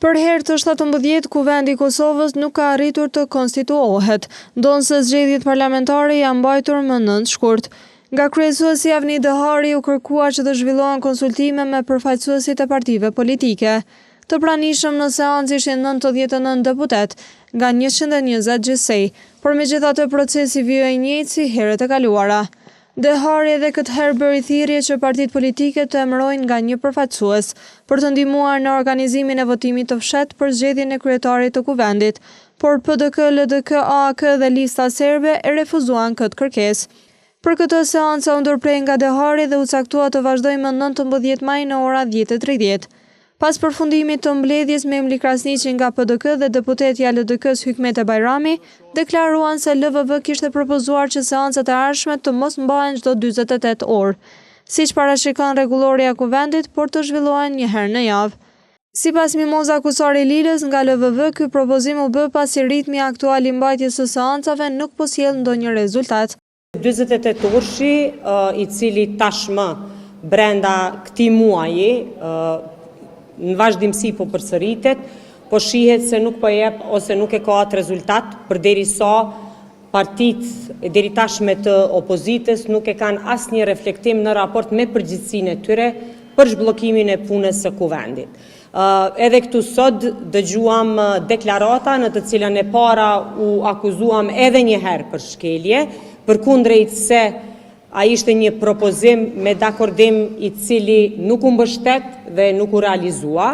Për herë të 17, Kuvendi i Kosovës nuk ka arritur të konstituohet, ndonëse zgjedhjet parlamentare janë mbajtur më 9 shkurt. Nga kryesuesi Avni Dehari u kërkua që të zhvillohen konsultime me përfaqësuesit e partive politike. Të pranishëm në seancë ishin 99 deputetë, nga 120 gjithsej, por megjithatë procesi vijoi njëjtë si herët e kaluara. Dehari edhe këtë herë bëri thirrje që partitë politike të emërojnë nga një përfaqësues, për të ndihmuar në organizimin e votimit të fshehtë për zgjedhjen e kryetarit të Kuvendit, por PDK, LDK, AAK dhe Lista Serbe e refuzuan këtë kërkesë. Për këtë seanca u ndërpre nga Dehari dhe u caktua të vazhdojë më 19 maj në ora 10:30. Pas përfundimit të mbledhjes, Memli Krasniqi nga PDK dhe deputetja e LDK-së Hykmete Bajrami deklaruan se LVV kishte propozuar që seancat e ardhshme të mos mbahen çdo 48 orë, siç parashikon rregullorja e Kuvendit, por të zhvillohen një herë në javë. Sipas Mimoza Kusari Lilës nga LVV, ky propozim u bë pasi ritmi aktual i mbajtjes së seancave nuk po sjell ndonjë rezultat. 48 orëshi, i cili tashmë brenda këtij muaji në vazhdimësi po përsëritet, po shihet se nuk po jep ose nuk e ka atë rezultat, përderisa partitë e deritashme të opozitës nuk e kanë asnjë reflektim në raport me përgjegjësinë e tyre për zhbllokimin e punës së kuvendit. Edhe këtu sot dëgjuam deklarata në të cilën e para u akuzuam edhe një herë për shkelje, përkundrejt se ai ishte një propozim me dakordim i cili nuk u mbështet dhe nuk u realizua.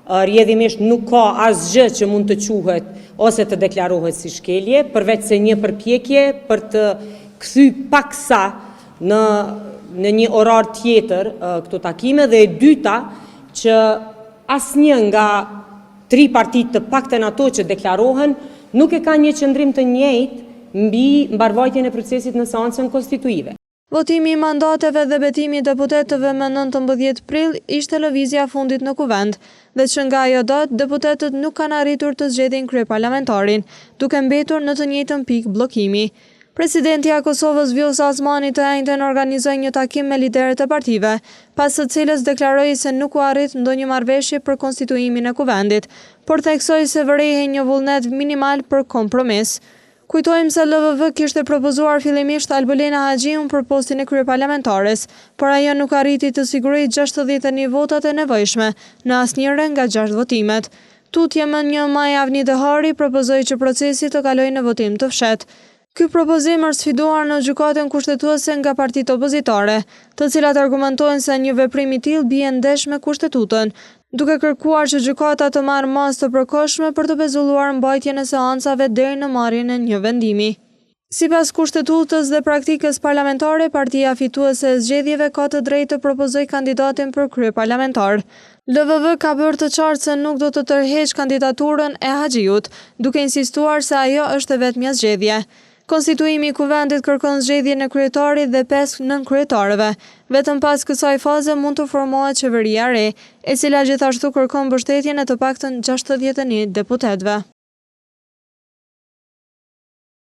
Rrjedhimisht nuk ka asgjë që mund të quhet ose të deklarohet si shkelje, përveç se një përpjekje për të kthy paksa në në një orar tjetër këto takime dhe e dyta që asnjë nga tri partitë të paktën ato që deklarohen nuk e kanë një qëndrim të njëjtë mbi mbarëvajtjen e procesit në seancën konstituive. Votimi i mandateve dhe betimi i deputetëve më 19 prill ishte lëvizja e fundit në Kuvend, dhe që nga ajo datë deputetët nuk kanë arritur të zgjedhin kryeparlamentarin, duke mbetur në të njëjtën pikë bllokimi. Presidentja e Kosovës Vjosa Osmani të enjten organizoi një takim me liderët e partive, pas së cilës deklaroi se nuk u arrit ndonjë marrëveshje për konstituimin e Kuvendit, por theksoi se vërehej një vullnet minimal për kompromis. Kujtojmë se LVV kishte propozuar fillimisht Albulena Haxhiun për postin e kryeparlamentares, por ajo nuk arriti të sigurojë 61 votat e nevojshme në asnjërën nga gjashtë votimet. Tutje më 1 maj Avni Dehari propozoi që procesi të kalojë në votim të fshehtë. Ky propozim është sfiduar në Gjykatën Kushtetuese nga partitë opozitare, të cilat argumentojnë se një veprim i tillë bie ndesh me Kushtetutën, duke kërkuar që gjykata të marrë masë të përkohshme për të pezulluar mbajtjen e seancave deri në marrjen e një vendimi. Sipas Kushtetutës dhe praktikës parlamentare, partia fituese e zgjedhjeve ka të drejtë të propozojë kandidatin për kryeparlamentar. LVV ka bërë të qartë se nuk do të tërheqë kandidaturën e Haxhiut, duke insistuar se ajo është e vetmja zgjedhje. Konstituimi i Kuvendit kërkon zgjedhjen e kryetarit dhe pesë nënkryetarëve. Vetëm pas kësaj faze mund të formohet qeveria e re, e cila gjithashtu kërkon mbështetjen e të paktën 61 deputetëve.